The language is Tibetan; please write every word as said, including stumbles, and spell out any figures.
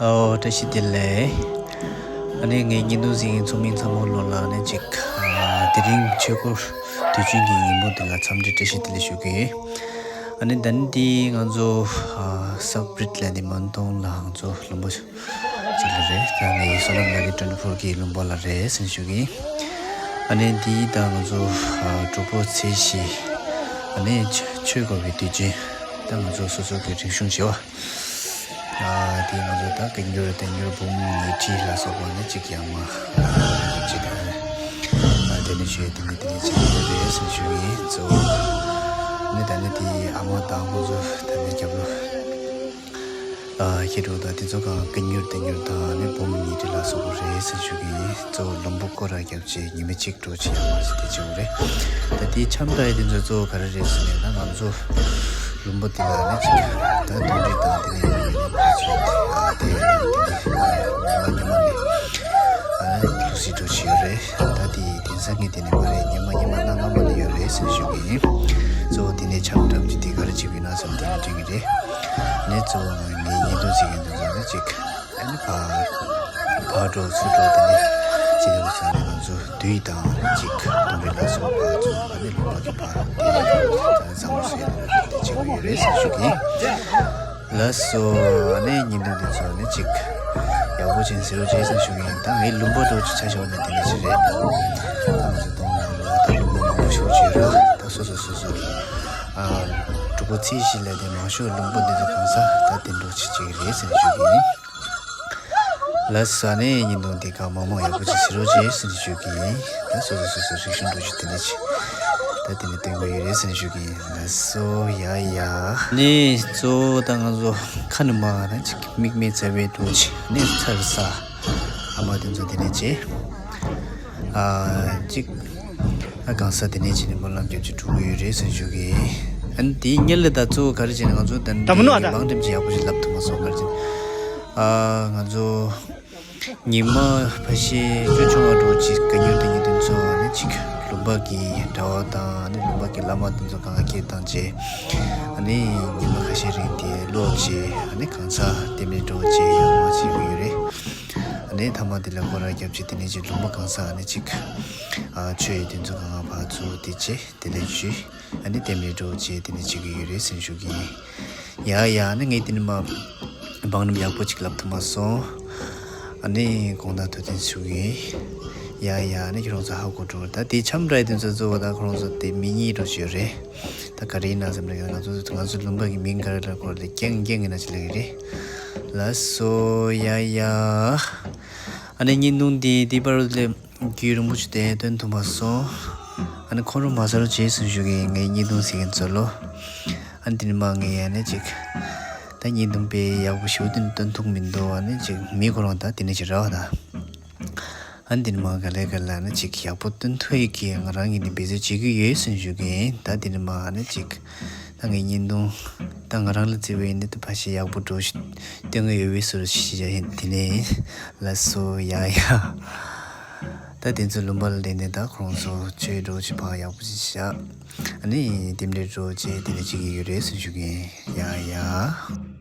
ཨོ། བཀྲ་ཤིས་བདེ་ལེགས། ཨ་ནི་ངའི་བརྙན་ཐུང་གཟིགས་མཁན་ཚོགས་མི་ཚང་མ་ལོ་ལ་ནི་ཅིག་ཨ། དེ་རིང་ཆོས་འཁོར་དུས་ཆེན་གྱི་ཉིན་མོ་འདི་ལ་འཚམས་འདྲི་བཀྲ་ཤིས་བདེ་ལེགས་ཞུ་གི། ཨ་ནི་ད་ནི་འདི་ང་ཚོ་ཨ། སབ་རིད་ལ་ནི་མོན་དོང་ལ་ང་ཚོ་ལུང་པ་ཅིག་ལ་རེད། ད་ངའི་བསོད་ནམས་ལགས་ཀྱི་ཊུ་ཝེན་ཊི་ཕོར་གྱི་ལུང་པ་ལ་རེད་ཟེར་ཞུ་གི། ཨ་ནི་འདི་ད་ང་ཚོ་ཨ། གྲོགས་པོ་ཚེས་བཞི། ཨ་ནི་ཆོས་འཁོར་བའི་དུས་ཆེན། ད་ང་ཚོ་སོ་སོ་གི་རིག་གཞུང་བྱེད་པ། ཨ། དེ་ང་ཚོ་ད་བཀའ་འགྱུར་བསྟན་འགྱུར་འབུམ་ཉི་ཁྲི་ལ་སོགས་པ་ནི་གཅིག་ཡང་མ་གཅིག་དང་། ཨ། དེ་ནི་ཆོས་དེ་ནི་དེ་ནི་གཅིག་ཡོད་རེད་ཟེར་ཞུ་ཡིན་གཙོ་བོ། ནི་ད་ནི་དེ་ཨ་མ་དང་ཁོང་ཚོ་ད་ནི་རྒྱབ་ལོ། ཨ། ཁྱེད་འགྲོ་ད་དེ་ཚོ་གང་བཀའ་འགྱུར་བསྟན་འགྱུར་དང་ནི་འབུམ་ཉི་ཁྲི་ལ་སོགས་པ་རེད་ཟེར་ཞུ་གི་ཡིན་གཙོ་བོ་ལུང་པ་སྐོར་ར་རྒྱབ། ཅེས་ཉི་མ་གཅིག་འགྲོ་ཅེས་ཡང་མ་ཟེར་ཏེ་བྱེད་དགོས་རེད། ད་དེའི་འཆམ་ཕྲ་ཡི་དེ་ཚོ་གཙོ་བོ་ག་རེ་རེད་ཟེར་ནས་ན་ང་ཚོ་ལུང་པ་དེ་ལ་ནི་ཅིག་ད་དོན་རིག་དང་དེ་ནས་ཡོང་བའི་ཕ་ཚོ་དེ་ཨ་དེ་ཡང་དེ་ནས་ཉི་མ་ཉི་མ་ནས་ཨ་ལུག་སི་འགྲོ་ཅེས་ཡོད་རེད། ད་དེ་དེང་སང་གི་དེ་ནས་མ་རེད། ཉི་མ་ཉི་མ་གནའ་སྔ་མོ་ནས་ཡོད་རེད་ཟེར་ཞུ་གི་ཡིན། གཙོ་བོ་དེ་ནས་འཆམ་ཕྲ་ཅིག་དེ་ག་རེ་བྱེད་པའི་ན་ཚོད་དེ་ནས་དྲན་གི་རེད། ནས་གཙོ་བོ་ང་ངའི་ཉིན་ཐོ་ཟེར་མཁན་དེ་ཚོ་ནི་ཅིག་ཨ་ནི་ཕར་ཕར་འགྲོ་ཚུར་འགྲོ་དེ་ནི་ཅི་ལྟ་བུ་ཟེར་ན་ང་ཚོ་བདུད་དང་ཅིག་གདོན་རིགས་ལ་སོགས་པ་ཚོ་ཨ་ནི་ལུང་པ་གི་ཕར་དེ་ནི་བཟང་བོ་ཟེར་ན་དེ་བྱེད་དགོས་ཡོད་རེད་ཟེར་ཞུ་གི། ལགས་སོ། ཨ་ནི་ཉིན་ཐོ་འདི་ཚོ་ནི་ཅིག་ཡག་པོ་ཅན་ཟེར་རོ་ཅེས་ཟེར་ཞུ་གི་ཡིན། ད་ངའི་ལུང་པ་འགྲོ་ཅིག་ཆ་བཞག་ནས་དེ་ནི་ཅི་རེད། ད་ང་ཚོ་གདོང་ནང་ལོ་ད་ལུང་པ་མང་པོ་ཞུ་ཅི་ར་ད་སོ་སོ་སོ་སོ་ཨ་གྲོགས་པོ་ཚེས་བཞི་ལས་དེ་མང་ཤོས་ལུང་པ་འདི་ཚོ་གང་ས་ད་དེ་འགྲོ་ཅིག་ཅིག་རེད་ཟེར་ཞུ་གི་ཡིན། ལགས་སོ། ཨ་ནི་ཉིན་ཐོ་འདི་ག་མང་མང་ཡག་པོ་ཅིག་ཟེར་རོ་ཅེས་ཟེར་ཞུ་གི་ཡིན། ད་སོ་སོ་སོ་སོ་རིག་གཞུང་འགྲོ་ཅིག་དེ་འདྲ་ཅིག་ད་དེ་ནི་སྟོན་གི་ཡོད་རེད་ཟེར་ཞུ་གི་ཡིན། ལགས་སོ། ཡ་ཡ། ནི་གཙོ་བོ་ད་ང་ཚོ་ཁ་ནི་མ་ན་ཅིག་མིག་མེད་རྩ་བའི་འགྲོ་ཅིག་ནི་ཚར་ས་ཨ་མ་དེ་ཚོ་དེ་ནས་ཅི་ཨ་ཅིག་ཨ་གང་ས་དེ་ནས་ཅི་ནི་སྨོན་ལམ་རྒྱབ་ཅིག་འགྲོ་གི་ཡོད་རེད་ཟེར་ཞུ་གི་ཡིན། ཨ་ནི་དེའི་སྔོན་ལ་ད་གཙོ་བོ་ག་རེ་བྱས་ནས་ང་ཚོ་ད་ད་མི་ནུ་ཨ་ད་འདི་བང་འགྲེམས་ཅིག་ཡག་པོ་ཞིག་ལབ་ཐུབ་མ་སོང་། ག་རེ་བྱས་ནས་ཨ་ང་ཚོ་ཉི་མ་ཕ་ཤེ་ཅོ་ཆུང་བ་འགྲོ་ཅིག་ག་ཉུར་དེ་ཉིད་དེ་ཚོ་ཨ་ནི་ཅིག་ལུང་པ་གི་གྲྭ་བ་དང་ཨ་ནི་ལུང་པ་གི་བླ་མ་དེ་ཚོ་གང་ག་ཁྱེར་བཏང་བྱས་ཨ་ནི་ཉི་མ་ཁ་ཤས་རིང་དེ་ཀློག་བྱས་ཨ་ནི་གང་ཚ་དེ་མི་འགྲོ་བྱས་ཡག་མ་བྱེད་གི་ཡོད་རེད། ཨ་ནི་ཐ་མ་དེ་ལ་སྐོར་ར་རྒྱབ་བྱས་དེ་ནས་ཅིག་ལུང་པ་གང་ས་ཨ་ནི་ཅིག་ཨ་ཆོས་ཡི་དེ་ཚོ་གང་ག་ཕར་ཚུར་དེ་བྱས་དེ་ལས་ཞུས། ཨ་ནི་དེ་མི་འགྲོ་བྱས་དེ་ནས་བྱེད་གི་ཡོད་རེད་ཟེར་ཞུ་གི་ཡིན། ཡ་ཡ། ཨ་ནི་ངས་དེ་ནི་མ་བང་རིམ་ཡག་པོ་ཅིག་ལབ་ཐུབ་མ་སོང་། ཨ་ནི་དགོངས་དག་ཐུགས་བདེན་ཞུ་གི་ཡིན། ཡ་ཡ། ཨ་ནི་ཁྱོད་རང་ཚོ་ཧ་གོ་འགྲོ། ད་དེ་འཆམ་འདྲ་ཡི་དེ་ཚོ་གཙོ་བོ་ད་ཁོ་རང་ཚོ་དེ་མི་གཉིས་འགྲོ་བྱས་ཡོད་རེད། ད་ག་རེ་ཡིན་ན་བསམ་ལ་ང་ཚོ་ང་ཚོ་ལུང་པ་གི་མིང་ག་རེ་ལ་སྐོར་ལ་རྐྱང་རྐྱང་ཡིན་ན་ཅི་ལ་གི་རེད། ལགས་སོ། ཡ་ཡ། ཨ་ནི་བརྙན་ཐུང་འདི་འདི་བར་ལས། རྒྱུད་རིང་པོ་ཞིག་དེ་སྟོན་ཐུབ་མ་སོང་། ཨ་ནི་ཁོང་ཁྲོ་མ་ཟ་རོགས་བྱེད་ཟེར་ཞུ་གི་ཡིན། ངའི་བརྙན་ཐུང་གཟིགས་མཁན་ཚོ་ལོ། ཨ་ནི་དེ་ནི་མ་ངས་ཡ་ནི་ཅིག་ད་བརྙན་ཐུང་དཔེ་ཡག་པོ་ཞེ་པོ་དེ་ནི་སྟོན་ཐུབ་མི་འདུག་ཨ་ནི་ཅིག་མི་ཁོ་རང་ད་དེ་ནི་ཅིག་ར་བ་ད། ཨ་ནི་དེ་ནི་མ་ག་ལེ་ག་ལེ་ཨ་ནི་ཅིག་ཡག་པོ་སྟོན་ཐུབ་ཡི་གི་ང་རང་གིས་ནི་འབད་རྩོལ་བྱེད་ཀྱི་ཡོད་ཟེར་ཞུ་གི་ཡིན། ད་དེ་ནི་མ་ཨ་ནི་ཅིག་ད་ངའི་བརྙན་ཐུང་ད་ང་རང་ལ་བརྩི་བའི་ནི་ད་ཕ་ཤི་ཡག་པོ་འགྲོ་ཞིག་སྟོན་གི་ཡོད་པའི་ཟུར་ཞིག་བྱ་ཡིན། དེ་ནི་ལགས་སོ། ཡ་ཡ། ད་དེ་ཚོ་ལུང་པ་ལ་བསྡད་ནས་ད་ཁོང་ཚོ་ཆོས་འགྲོ་ཅིག་ཕང་ཡག་པོ་ཅིག་བཞག་ཨ་ནི་རྟེན་འབྲེལ་འགྲོ་ཅེས་དེ་འདྲ་བྱེད་ཀྱི་ཡོད་རེད་ཟེར་ཞུ་གི་ཡིན། ཡ་ཡ།